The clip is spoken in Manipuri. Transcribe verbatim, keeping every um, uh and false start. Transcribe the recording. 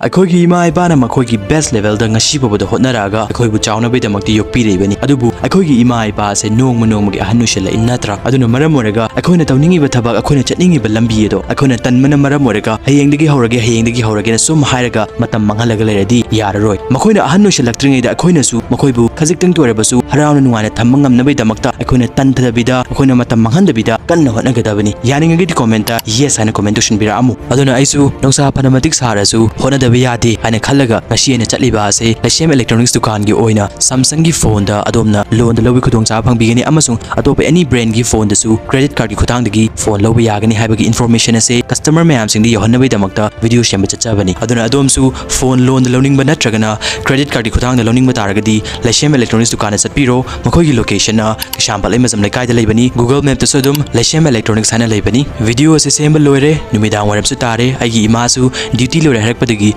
ꯑꯩꯈꯣꯏꯒꯤ ꯏꯃꯥ ꯏꯄꯥꯅ ꯃꯈꯣꯏꯒꯤ best levelꯗ ꯉꯁꯤ ꯐꯥꯎꯕꯗ ꯍꯣꯠꯅꯔꯛꯑꯒ ꯑꯩꯈꯣꯏꯕꯨ ꯆꯥꯎꯅꯕꯒꯤꯗꯃꯛꯇꯤ ꯌꯣꯛꯄꯤꯔꯛꯏꯕꯅꯤ꯫ ꯑꯗꯨꯕꯨ ꯑꯩꯈꯣꯏꯒꯤ ꯏꯃꯥ ꯏꯄꯥ ꯑꯁꯦ ꯅꯣꯡꯃ ꯅꯣꯡꯃꯒꯤ ꯑꯍꯟ ꯑꯣꯏꯁꯤꯜꯂꯛꯏ ꯅꯠꯇ꯭ꯔꯥ? ꯑꯗꯨꯅ ꯃꯔꯝ ꯑꯣꯏꯔꯒ ꯑꯩꯈꯣꯏꯅ ꯇꯧꯅꯤꯡꯉꯤꯕ ꯊꯕꯛ, ꯑꯩꯈꯣꯏꯅ ꯆꯠꯅꯤꯡꯉꯤꯕ ꯂꯝꯕꯤ ꯑꯗꯣ ꯑꯩꯈꯣꯏꯅ ꯇꯟꯕꯅ ꯃꯔꯝ ꯑꯣꯏꯔꯒ "ꯍꯌꯦꯡꯗꯒꯤ ꯍꯧꯔꯒꯦ, ꯍꯌꯦꯡꯗꯒꯤ ꯍꯧꯔꯒꯦꯅ" ꯁꯨꯝ ꯍꯥꯏꯔꯒ ꯃꯇꯝ ꯃꯥꯡꯍꯜꯂꯒ ꯂꯩꯔꯗꯤ ꯌꯥꯔꯔꯣꯏ꯫ ꯃꯈꯣꯏꯅ ꯑꯍꯟ ꯑꯣꯏꯁꯤꯜꯂꯛꯇ꯭ꯔꯤꯉꯩꯗ ꯑꯩꯈꯣꯏꯅꯁꯨ ꯃꯈꯣꯏꯕꯨ ꯈꯖꯤꯛꯇꯪꯇ ꯑꯣꯏꯔꯕꯁꯨ ꯍꯔꯥꯎꯅ ꯅꯨꯡꯉꯥꯏꯅ ꯊꯝꯕ ꯉꯝꯅꯕꯒꯤꯗꯃꯛꯇ ꯑꯩꯈꯣꯏꯅ ꯇꯟꯊꯗꯕꯤꯗ, ꯑꯩꯈꯣꯏꯅ ꯃꯇꯝ ꯃꯥꯡꯍꯟꯗꯕꯤꯗ ꯀꯟꯅ ꯍꯣꯠꯅꯒꯗꯕꯅꯤ꯫ ꯌꯥꯅꯤꯡꯉꯒꯗꯤ commentꯇ yes ꯍꯥꯏꯅ comment ꯇꯧꯁꯤꯟꯕꯤꯔꯛꯑꯝꯃꯨ꯫ ꯑꯗꯨꯅ ꯑꯩꯁꯨ ꯅꯨꯡꯁꯥ ꯐꯅ ꯃꯇꯤꯛ ꯁꯥꯔꯁꯨ ꯍꯣꯠꯅꯗꯕ ꯌꯥꯗꯦ ꯍꯥꯏꯅ ꯈꯜꯂꯒ ꯉꯁꯤ ꯑꯩꯅ ꯆꯠꯂꯤꯕ ꯑꯁꯦ ꯂꯩꯁꯦꯝ electronics ꯗꯨꯀꯥꯟꯒꯤ ꯑꯣꯏꯅ Samsungꯒꯤ phoneꯗ ꯑꯗꯣꯝꯅ loanꯗ ꯂꯧꯕꯒꯤ ꯈꯨꯗꯣꯡꯆꯥꯕ ꯐꯪꯕꯤꯒꯅꯤ, ꯑꯃꯁꯨꯡ ꯑꯇꯣꯞꯄ any brandꯒꯤ phoneꯗꯁꯨ credit cardꯀꯤ ꯈꯨꯊꯥꯡꯗꯒꯤ phone ꯂꯧꯕ ꯌꯥꯒꯅꯤ ꯍꯥꯏꯕꯒꯤ information ꯑꯁꯦ customer ꯃꯌꯥꯝꯁꯤꯡꯗ ꯌꯧꯍꯟꯅꯕꯒꯤꯗꯃꯛꯇ video ꯁꯦꯝꯕ ꯆꯠꯆꯕꯅꯤ꯫ ꯑꯗꯨꯅ ꯑꯗꯣꯝꯁꯨ phone loanꯗ ꯂꯧꯅꯤꯡꯕ ꯅꯠꯇ꯭ꯔꯒꯅ credit cardꯀꯤ ꯈꯨꯊꯥꯡꯗ ꯂꯧꯅꯤꯡꯕ ꯇꯥꯔꯒꯗꯤ ꯂꯩꯁꯦꯝ electronics ꯗꯨꯀꯥꯟꯗ ꯆꯠꯄꯤꯔꯣ꯫ ꯃꯈꯣꯏꯒꯤ locationꯅ ꯀꯩꯁꯥꯝꯄꯥꯠ ꯂꯩꯃꯖꯝ ꯂꯩꯀꯥꯏꯗ ꯂꯩꯕꯅꯤ꯫ Google Mapꯇꯁꯨ ꯑꯗꯨꯝ ꯂꯩꯁꯦꯝ electronics ꯍꯥꯏꯅ ꯂꯩꯕꯅꯤ꯫ Video ꯑꯁꯤ ꯁꯦꯝꯕ ꯂꯣꯏꯔꯦ, ꯅꯨꯃꯤꯗꯥꯡ ꯋꯥꯏꯔꯝꯁꯨ ꯇꯥꯔꯦ꯫ ꯑꯩꯒꯤ ꯏꯃꯥꯁꯨ duty ꯂꯣꯏꯔꯦ ꯍꯥꯏꯔꯛꯄꯗꯒꯤ